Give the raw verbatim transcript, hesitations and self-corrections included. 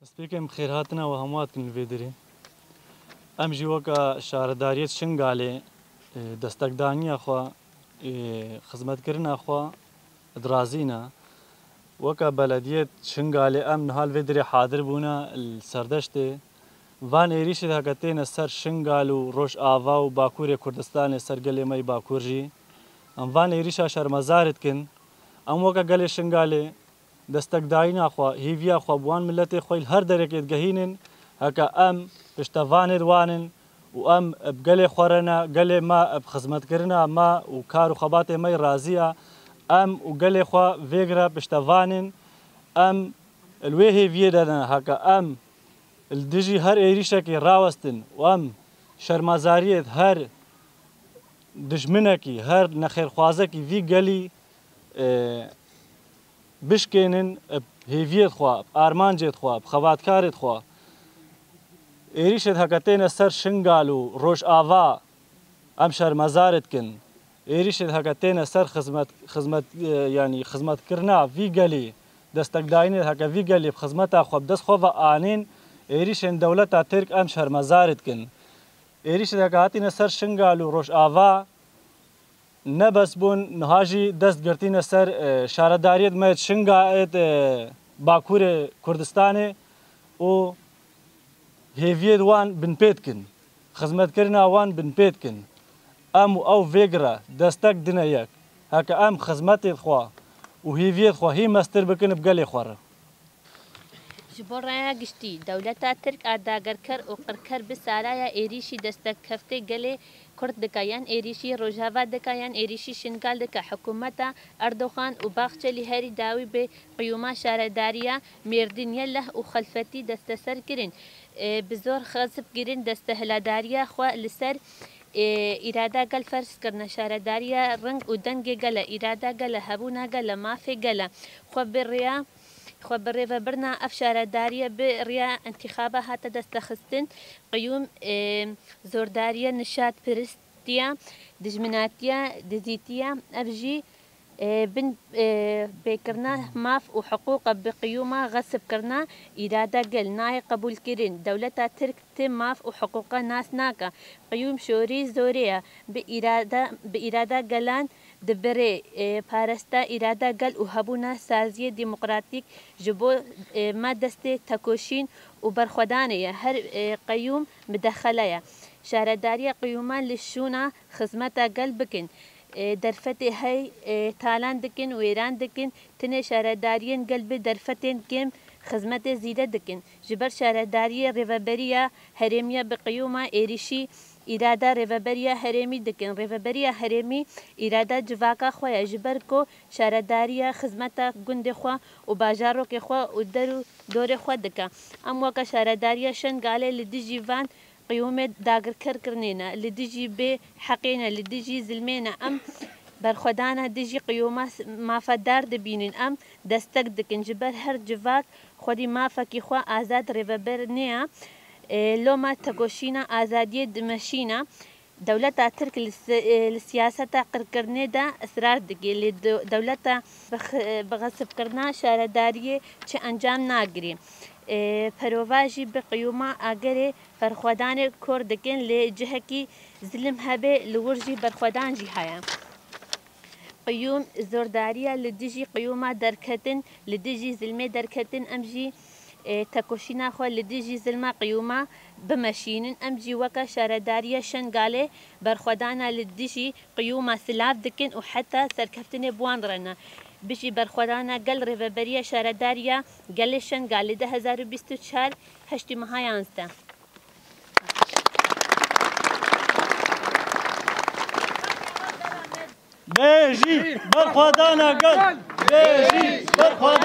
Destpêkê em xêrhatina we hemû dikin li vê derê. Em jî weke şaredariyê Şingalê, e, destekdaniya xwe, e, xizmetkirina xwe dirazîne. Weke belediyê Şingalê em niha li vê derê hadir bûne li Serdeştê. Van êrîşê heke têne ser Şingal û Rojava û Bakurê Kurdistanê ser gelê me yê Bakur jî. Em van êrîşa şermezarê dikin. Em weke gelê Şingalê destekdayîna xwe, hêviya xwe bi wan miletê xwe li her derekê digehînin, heke em piştevanê di wan in û em bi gelê xwe re ne, gelê me bi xizmetkirina me û kar û xebatê me yê razî ye, em û gelê xwe vê gire piştevan in, em li wê hêviyê de ne, heke em li dijî her êrîşekê rawestin û em şermezariyê her dijminekî, her nexêrxwazekî vî gelî, e, bişkênin, bi hêviyê xwe, bi armancê xwe, bi xebatkarê xwe. Êrîşê heke têne ser Şingal û Rojava em şermezarê dikin. Êrîşê heke têne ser xizmet, xizmet, e, yanî xizmetkirina vî gelî, destekdayînê heke vî gelî bi xizmeta xwe bi dest xwe ve anîn, êrîşên dewleta Tirk em şermezarê dikin. Êrîşê heke hatîne ser Şingal û Rojava, ne bes bûn, niha jî dest girtîne ser, e, şaredariyê me yê Şingalê, e, Bakurê Kurdistanê û hêviyê wan binpê dikin. Xizmetkirina wan binpê dikin. Em û ew vê gire destek dine yek. Heke em xizmetê xwe û hêviyê xwe hî mestir bikin bi gelê xwe re. Ji bo raya giştî, dewleta Tirk a dagirker û qirker bi salaya êrîşî destekefte gelê Kurd dike, yan êrîşî Rojava dike, yan êrîşî Şingal dike, hikûmeta Erdogan û Baxçelî herî dawî bi qiyûma şaredariya Mêrdîn, Yeleh û Xelfetî desteser kirin, e, bi zor xesip kirin, destehiladariya xwe li ser, e, îrada gel ferz kirine, şaredariya reng û dengê gel e, îrada gel e, hebûna gel e, mafê gel e, xwe bi rêya xwe bi rêvebirina ev şaredariyê bi riya întîxaba hate destexistin, qeyûm, e, zordariya nişadpiristiya, dijminatiya, dizîtiya, ev jî, e, bin, e, pêkirina maf û hiqûqa bi qeyûma xesibkirina îrada gel nayê qebûlkirin. Dewleta Tirk ti maf û hiqûqa nas nake. Qeyûm şorî zorê ye. Bi îrada, bi îrada gelan dibirê, e, parasta îrada gel û hebûna saziyê demokratîk ji bo, e, me destê tekoşîn û berxwedanê ye. Her, e, qeyûm midexele ye. Şaredariya qeyûman li şûna xizmeta gel bikin. E, derfetê hey, e, talan dikin, wêran dikin. Tinê şaredariyên gel bi derfetên kêm xizmetê zîde dikin. Ji ber şaredariyê rêveberiya herêmiya bi qeyûma êrîşî îrada rêveberiya herêmî dikin. Rêveberiya herêmî îrada civaka xwe ye. Ji ber ku şaredariya xizmeta gundê xwe û bajarokê xwe û der û dorê xwe dike. Em weke şaredariya Şengalê li dijî van qeyûmê dagirker kirinê ne, li dijî bê heqê ne, li dijî zilmê ne. Em berxwedana dijî qeyûma s-, mafedar dibînin. Em destek dikin. Ji ber her civak xwedî mafekî xwe azad rêveber nêya. E, loma tekoşîna azadiyê dimeşîne. Dewleta Tirk li si-, e, li siyaseta qirkirinê de israr dike. Lê de-, dewleta bi xi-, bi xesibkirina şaredariyê çi encam nagirê. E, perova jî bi qeyûma agerê berxwedanê kor dikin, lê cihekî zilim hebe li wir jî berxwedan jî heye. Qeyûm zordariya li dijî qeyûma derketin, li dijî zilmê derketin, em jî, e, tekoşîna xwe li dijî zilma qeyûma bimeşînin. Em jî weke şaredariya Şengalê berxwedana li dijî qeyûma silav dikin û heta serkeftinê bi wan re ne. Bijî berxwedana gel rêveberiya şaredariya gelê Şengalê du hezar û bîst û çar heştê meha yanzdeh. Bêjî berxwedana gel. Bêjî berxwedana